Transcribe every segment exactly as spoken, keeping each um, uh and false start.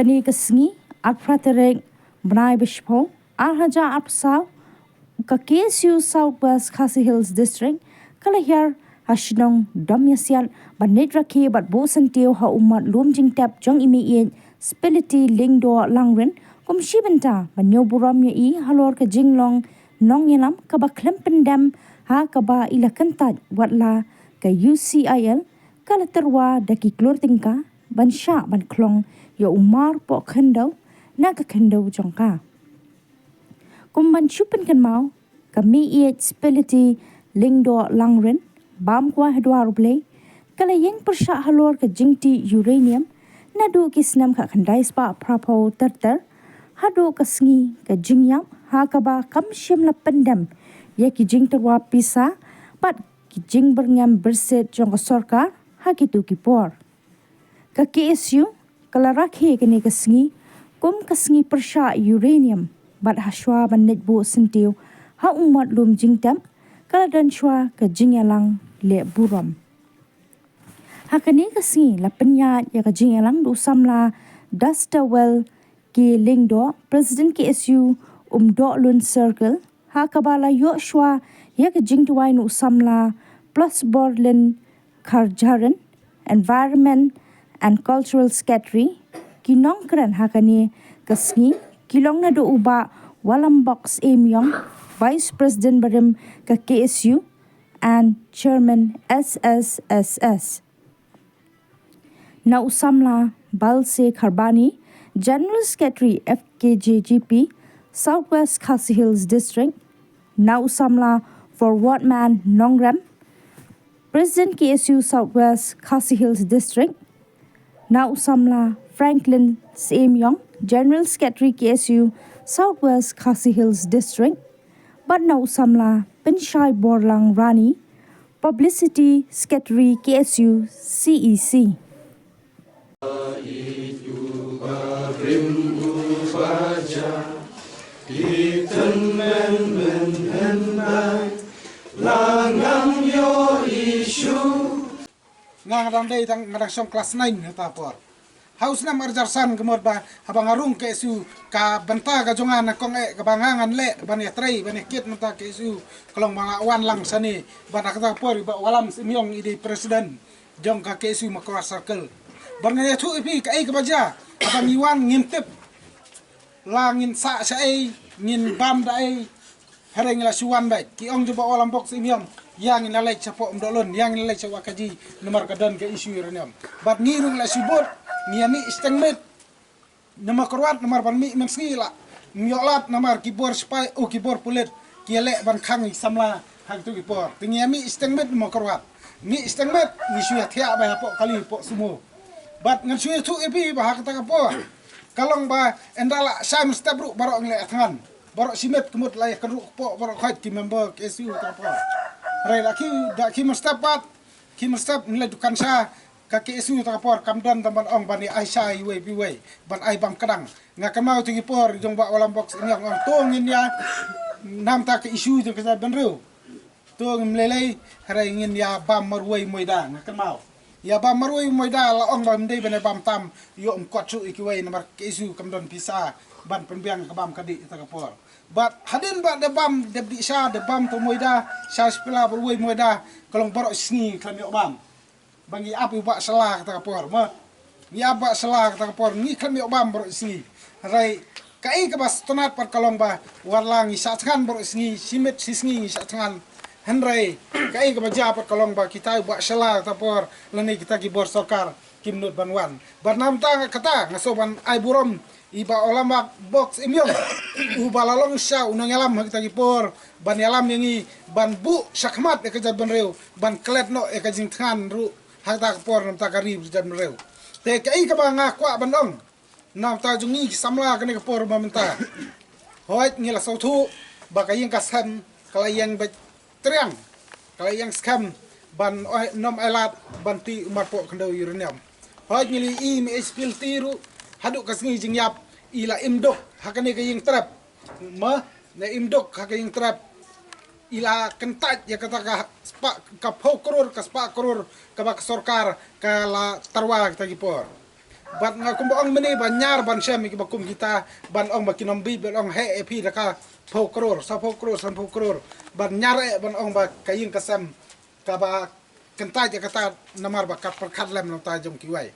Kane ka sngi, arphew tarik bnai ba shiphew, arhajar arphew saw, ka K S U South West Khasi Hills District ka la hiar ha shnong Domiasiat ban leit rakhe bad buh syntiew ha u mat lum jingtep jong i Meiieit Spility Lyngdoh Langrin kum shi bynta ban ñiew burom ïa i halor ka jinglong nongïalam kaba khlem pyndem ha kaba i la kyntait wat la ka U C I L ka la tyrwa da ki klur tyngka ban shah ban khlong ïa u marpoh khyndew na ka khyndew jong ka. Kum ban shu pynkynmaw, ka Meiieit Spility Lyngdoh Langrin, bam kwai ha dwar U Blei, ka la ïeng pyrshah halor ka jingtih uranium naduh ki snem khatkhyndai spah phraphew ter ter haduh ka sngi ka jingïap ha kaba kam shym la pyndem ïa ki jingtyrwa pisa bad ki jingbyrngem byrsit jong ka sorkar ha kito ki por. Ka K S U ka la rakhe kane ka sngi kum ka sngi pyrshah uranium bad hashwa ban leit buh syntiew ha u mat lum jingtep ka la don shwa ka jingïalang leh burom. Ha kane ka sngi la pynïaid ïa ka jingïalang da u samla Dastawel K Lyngdoh, President K S U Umdohlun Circle, ha kaba la ïoh shwa ïa ka jingduwai na u samla Plasborlin Kharjahrin, Environment and Cultural Secretary. Ki nongkren ha kane ka sngi ki long naduh u Bah Walambok Syiem Ïong, Vice President barim ka K S U and Chairman S S S S. Na u samla Balse Kharbani, General Secretary F K J G P, South West Khasi Hills District. Na u samla Forwardman Nongrem, President K S U South West Khasi Hills District. Na u samla Franklin Syiem Ïong, General Secretary K S U South West Khasi Hills District. Bad na u samla Pynshai Borlang Rani, Publicity Secretary K S U C E C. Nga, nga dang dei tang, nga dang shong klas nine ha ta por. Ha u snem arhajar san ka mut ba haba nga rung K S U, ka bynta ka jong nga na kong eh kaba nga ngan leh ban ïatrei ban ïakit mynta K S U ka long ba nga wan lang shane ban ha kata ka por i Bah Walam Syiem Ïong i dei president jong ka K S U Mawkyrwat Circle. Ban ngan ïathuh ïa phi kaei kaba jia, haba ngi wan ngim tip la ngin sah shaei, ngin bam da ei. Hynrei ngi la shu wan beit. Ki ong jong Bah Walam Bok Syiem Ïong, ïa ngin la leit shapoh Umdohlun, ïa ngin la leit sha Wahkaji, namar ka don ka issue uranium. Bad ngi ruh la shu bud, ngi ïa mih shiteng miet. Na Mawkyrwat namar ban mih mynsngi la ym ïoh lad namar ki bor sipai, oh, ki bor pulit ki ïaleh ban khang i samla ha kito ki por. Te ngi ïa mih shiteng miet na Mawkyrwat. Mih shiteng miet ngi shu ïa thiah beit hapoh kali, hapoh sumo. Bad ngan shu ïathuh ïa phi ba ha kata ka por ka long ba ynda la shai mynstep ruh baroh ngi la ïa thngan. Baroh shi miet ka mut la ïa kynruh kpoh baroh khoit ki member K S U kata ka por. Hynrei da ki, da ki mynstep bad ki mynstep ngi la dukan sha, ka K S U kata ka por kam don tang ban ong ban ïa ai sha iwei pa iwei ban ai bam kdang. Nga kynmaw tu ki por jong Bah Walam Bok Syiem Ïong ong to ngin ïa, namar ka issue jong ka jaitbynriew. To ngim lei lei, hynrei ngin ïa bam marwei moida, nga kynmaw. Ïa bam marwei moida la ong ba ym dei ban ïa bam tam, ïoh ym kot shuh ïa kiwei namar K S U kam don pisa ban pynbiang ka bam ka dih kata ka por. Bad hadien ba da bam, da dih sha, da bam to moida, sha shipila marwei moida, ka long baroh sngi khlem ïoh bam. Ba ngi ap ïa u Bah Shylla kata ka por, ma. Ngi ap Bah Shylla kata ka por, ngi khlem ïoh bam baroh sngi. Hynrei kaei kaba sngewtynnat pat ka long ba wat la ngi shah thngan baroh sngi, shi miet shi sngi ngi shah thngan. Hynrei kaei kaba jia pat ka long ba kita u Bah Shylla kata ka por lane kita ki bor sorkar kim nud ban wan. Bad namar kata nga sngew ban ai burom i Bah Walam Bok Syiem Ïong, uba la long sha u nongïalam ha kita ki por ban ïalam ïa ngi, ban buh shakhmat ïa ka jaitbynriew, ban klet noh ïa ka jingthngan ruh ha kata ka por namar ka ri ka jaitbynriew. Te kaei kaba nga kwah ban ong namar jong ngi ki samla kane ka por ba mynta, hooid ngi la sngewthuh ba ka ïing ka sem ka la ïeng beit triang, ka la ïeng skhem ban oi, nym ailad ban tih u marpoh khyndew uranium. Hooid ngi la ïohi i Meiieit Spility ruh haduh ka sngi jingïap i la im duk ha kane ka ïing trep. Ma, la im duk ha ka ïing trep. I la kyntait ïa kata ka spah, ka phew klur, ka spah klur kaba ka sorkar ka la tyrwa kita ki por. Bad nga kumba ong mynne ba ñiar ban shem ïa kiba kum kita, ban ong ba ki nongbi, ban ong heh ïa phi da ka phew klur, sa phew klur, sa phew klur. Ban ñiar eh ban ong ba ka ïing ka sem kaba kyntait ïa kata namar ba ka pyrkhat lem na bynta jong kiwei.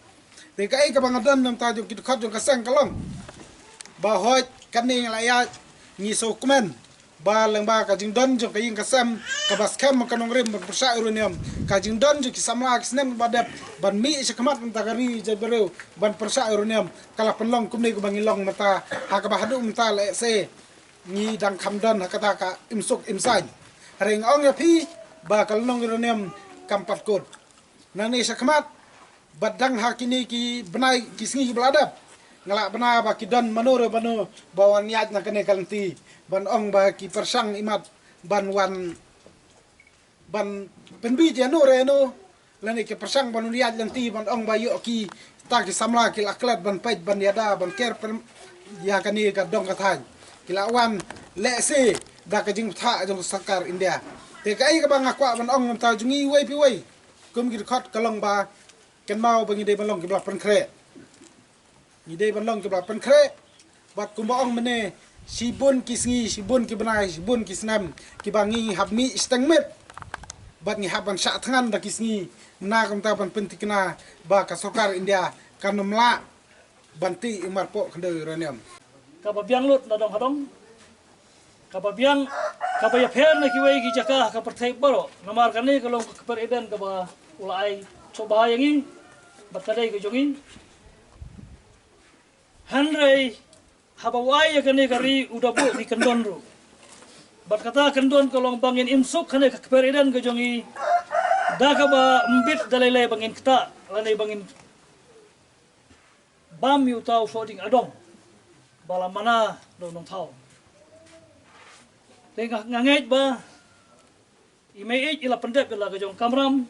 Te kaei kaba nga don na bynta jong ki dkhot jong ka seng ka long ba hooid kane ngi la ïaid, ngi sngewkmen ba lyngba ka jingdon jong ka ïing ka sem kaba skhem ka nongrim ban pyrshah uranium, ka jingdon jong ki samla ki snem ba dep ban mih shakhmat na bynta ka ri jaitbynriew ban pyrshah uranium, ka la pynlong kumne kumba ngi long mynta, ha kaba haduh mynta lehse ngi dang kham don ha kata ka imsuk imsaiñ. Hynrei nga ong ïa phi ba ka lynnong uranium kam pat kut. Nangne shakhmat bad dang ha kine ki bnai ki sngi kiba la dep, nga lah bna ba ki don mano re mano ba wan ïaid na kane ka lynti, ban ong ba ki pyrshang imat ban wan ban pynbit ïano re ïano, lane ki pyrshang ban wan ïaid lynti ban ong ba ïoh kita ki samla ki la klet ban peit ban ïada ban ker pyrm ïa kane ka dong ka thaiñ. Ki la wan lehse da ka jingbthah jong ka sorkar India. Te kaei kaba nga kwah ban ong na bynta jong ngi iwei pa iwei kum ki dkhot ka long ba kynmaw ba ngi dei ban long kiba la pynkhreh. Ngi dei ban long kiba la pynkhreh. Bad kumba ong mynne, shibun ki sngi, shibun ki bnai, shibun ki snem kiba ngi hap mih shiteng miet bad ngi hap ban shah thngan da ki sngi na ka bynta ban pynthikna ba ka sorkar India kan ym lah ban tih ïa u marpoh khyndew uranium. Kaba biang lut na dong ha dong, kaba biang, kaba ïapher na kiwei ki jaka ha ka pyrthei baroh. Namar kane ka long ka kper Eden kaba u la ai sngewbha ïa ngi bad ka dei ka jong ngi. Hynrei haba u ai ïa kane ka ri u da buh ki kyndon ruh. Bad kata kyndon ka long ba ngin im suk ha kane ka kper Eden ka jong ngi da kaba ym bit da lei lei ba ngin ktah lane ba ngin bam ïa uta u sohdieng adong ba la mana da u nongthaw. Te nga, nga ngeit ba i Mei Ïeit i la pyndep ïa la ka jong ka kamram,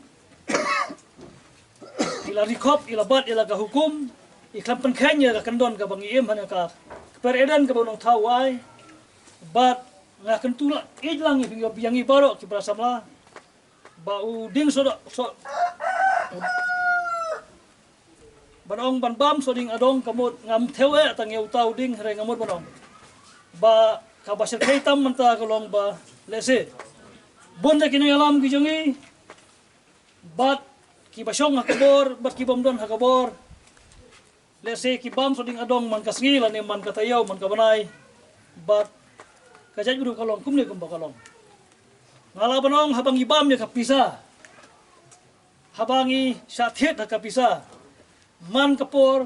i la ri khop, i la bat ïa la ka hukum, i khlem pynkheiñ ïa ka kyndon kaba ngi im ha kane ka kper Eden kaba u nongthaw u ai. Bad nga kyntu la ïeit lang ïa ngi baroh ki para samla ba u dieng sohdoh soh ban ong ban bam sohdieng adong ka mut ngam thew eh tang ïa uta u dieng, hynrei nga mut ban ong ba kaba shyrkhei tam mynta ka long ba lehse bun da ki nongïalam ki jong ngi bad kiba shong ha ka bor bad ki bym don ha ka bor, lehse ki bam sohdieng adong man ka sngi lane man ka taïew man ka bnai. Bad ka jaitbynriew ka long kumne kumba ka long. Nga lah ban ong haba ngi bam ïa ka pisa, haba ngi shah thied ha ka pisa, man ka por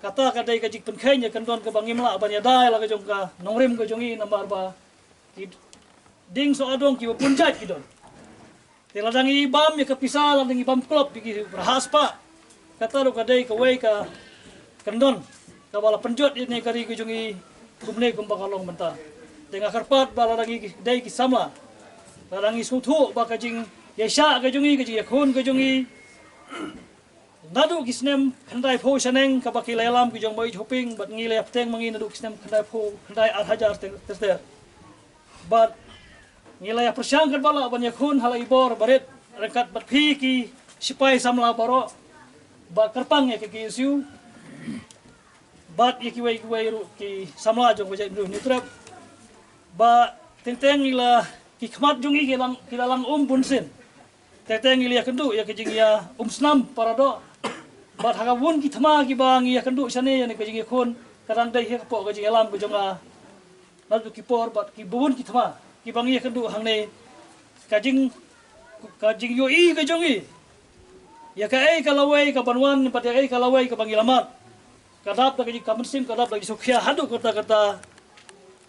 kata ka dei ka jingpynkheiñ ïa ka kyndon kaba ngim lah ban ïada ïa la ka jong ka nongrim ka jong ngi namar ba ki dieng soh adong kiba bun jait ki don. Te lada ngi bam ïa ka pisa, lada ngi bam klop ïa ki raha spah, kata ruh ka dei kawei ka kyndon kaba la pynjot ïa kane ka ri ka jong ngi kumne kumba ka long mynta. Te nga kyrpad ba lada ngi dei ki samla, lada ngi sngewthuh ba ka jingïaishah ka jong ngi, ka jingïakhun ka jong ngi naduh ki snem khyndaiphew shaneng kaba ki leh lam ki jong Mei Ïeit Hoping bad ngi leh bteng ma ngi naduh ki snem khyndaiphew, khyndai ar hajar ter ter. Bad ngi la ïa pyrshang katba lah ban ïakhun ha la i bor barit ryngkat bad phi ki sipai samla baroh ba kyrpang ïa ka K S U bad ïa kiwei kiwei ruh ki samla jong ka jaitbynriew Hynñiewtrep. Ba teng teng ngi la, ki khmat jong ngi ki la, ki la lang um bunsien. Teng teng ngi la ïakynduh ïa ka jingïaumsnam paradoh. Bad ha ka bun ki thma kiba ngi ïakynduh shane ïa ka jingïakhun, ka dang dei hi hapoh ka jingïalam ka jong nga. Naduh ki por bad ki bun ki thma kiba ngi ïakynduh hangne, ka jing, ka jingïohi ka jong ngi ïa kaei ka lawei kaban wan bad ïa kaei ka lawei kaba ngi la mad, ka dap da ka jingkam mynsiem, ka dap da ka jingsngewkhia haduh katta katta.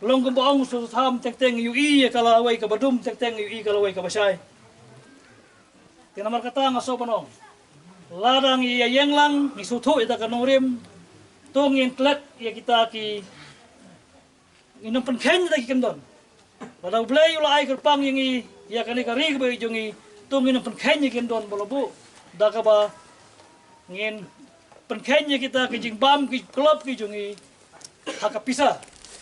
Long kumba ong u Soso Tham, teng teng ngi ïohi ïa ka lawei kaba dum, teng teng ngi ïohi ïa ka lawei kaba shai. Te namar kata nga sngew ban ong, lada ngi ïa ïeng lang, ngi sngewthuh ïa kata ka nongrim, to ngin klet ïa kita ki, ngin ym pynkheiñ kita ki kyndon. Lada U Blei u la ai kyrpang ïa ngi ïa kane ka ri kaba ïeit jong ngi, to ngin ym pynkheiñ ïa ki kyndon ba la buh da kaba ngin pynkheiñ ïa kita ki jingbam ki klop ki jong ngi ha ka pisa.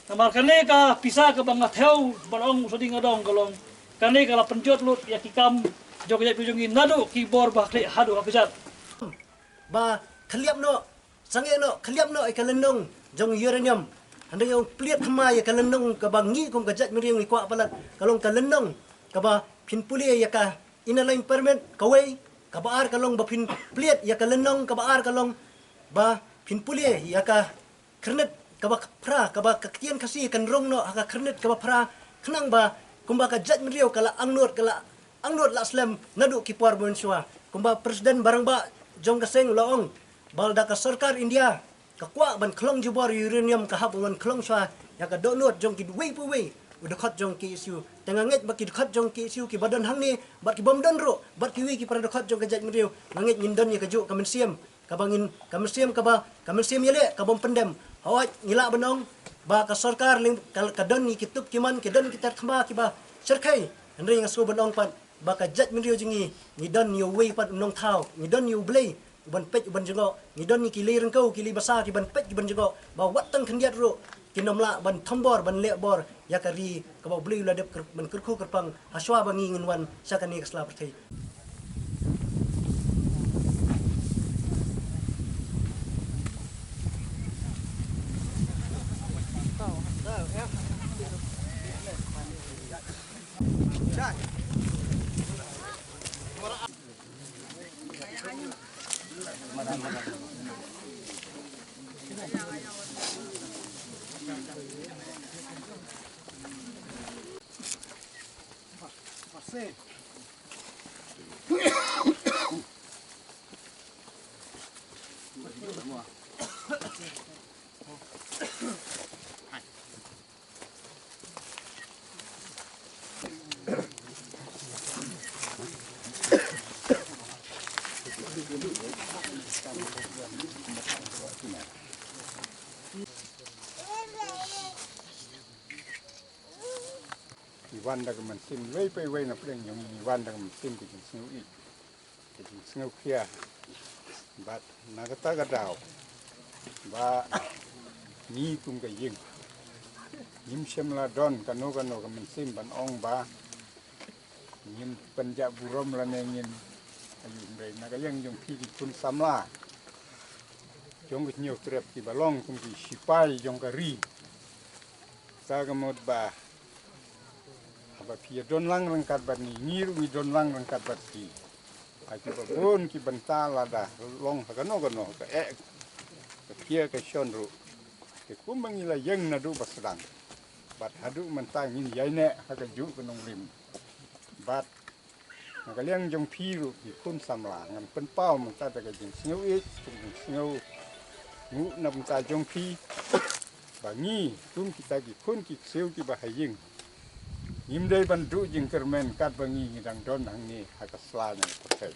Namar kane ka pisa kaba nga thew ban ong u Sohdieng Adong ka long, kane ka la pynjot lut ïa ki kam jong ka jaitbynriew jong ngi naduh ki bor ba khlieh haduh ha kjat. Ba khlieh noh sangeh noh, khlieh noh ïa ka lynnong jong uranium. Hynrei ïa u plied hama ïa ka lynnong kaba ngi kum ka jaitbynriew ngi kwah palat, ka long ka lynnong kaba phin pule ïa ka Inner Line Permit kawei, kaba ar ka long ba phin plied ïa ka lynnong, kaba ar ka long ba phin pule ïa ka khyrnit kaba phra, kaba ka ktien Khasi kan rung noh ha ka khyrnit kaba phra, khnang ba kumba ka jaitbynriew ka la angnud, ka la angnud la slem naduh ki por mynshuwa. Kumba President ba rangbah jong ka seng la ong, ba lada ka sorkar India ka kwah ban khlong jubor uranium, ka hap ban khlong shuwa ïa ka dohnud jong kiwei pa wei u dkhot jong K S U. Te nga ngeit ba ki dkhot jong K S U kiba don hangne bad ki bym don ruh, bad kiwei ki para dkhot jong ka jaitbynriew, nga ngeit ngin don ïa kajuh ka mynsiem kaba ngin, ka mynsiem kaba, ka mynsiem ïaleh ka bym pyndem. Hooid, ngi lah ban ong ba ka sorkar lyng, ka, ka don ïa ki tup ki man, ki don ki ter khma kiba shyrkhei. Hynrei nga sngewbha ban ong pat ba ka jaitbynriew jong ngi, ngi don ïa uwei pat u nongthaw, ngi don ïa U Blei uban peit uban jngoh, ngi don ïa ki lei ryngkew, ki lei basa kiban peit kiban jngoh, ba wat tang khyndiat ruh kin ym lah ban thombor, ban leh bor ïa ka ri kaba U Blei u la dep kyr-, ban kyrkhu kyrpang hashwa ba ngi ngin wan sha kane ka sla pyrthei. Ngi wan da ka mynsiem, iwei pa iwei na pdeng jong ngi, ngi wan da ka mynsiem ka jingsngewbha, ka jingsngewkhia. Bad na kata ka daw ba ngi kum ka ïing ngim shym la don kano kano ka mynsiem ban ong ba ngin pynjah burom lane ngin, aïu, hynrei na ka liang jong phi ki khun samla jong ka Hynñiewtrep kiba long kum ki shipai jong ka ri, sa ka mut ba haba phi ïa don lang ryngkat bad ngi, ngi ruh ngi don lang ryngkat bad phi. Ha kiba bun ki bynta lada long ha kano kano ka eh, ka khia ka shon ruh, te kumba ngi la ïeng naduh ba sdang bad haduh mynta ngin ïaineh ha kajuh ka nongrim. Bad na ka liang jong phi ruh ki khun samla, ngan pynpaw mynta da ka jingsngewbha, ka jingsngewnguh na bynta jong phi, ba ngi kum kita ki khun ki ksiew kiba ha ïing ngim dei ban duh jingkyrmen katba ngi ngi dang don hangne ha ka sla ne ka pyrthei.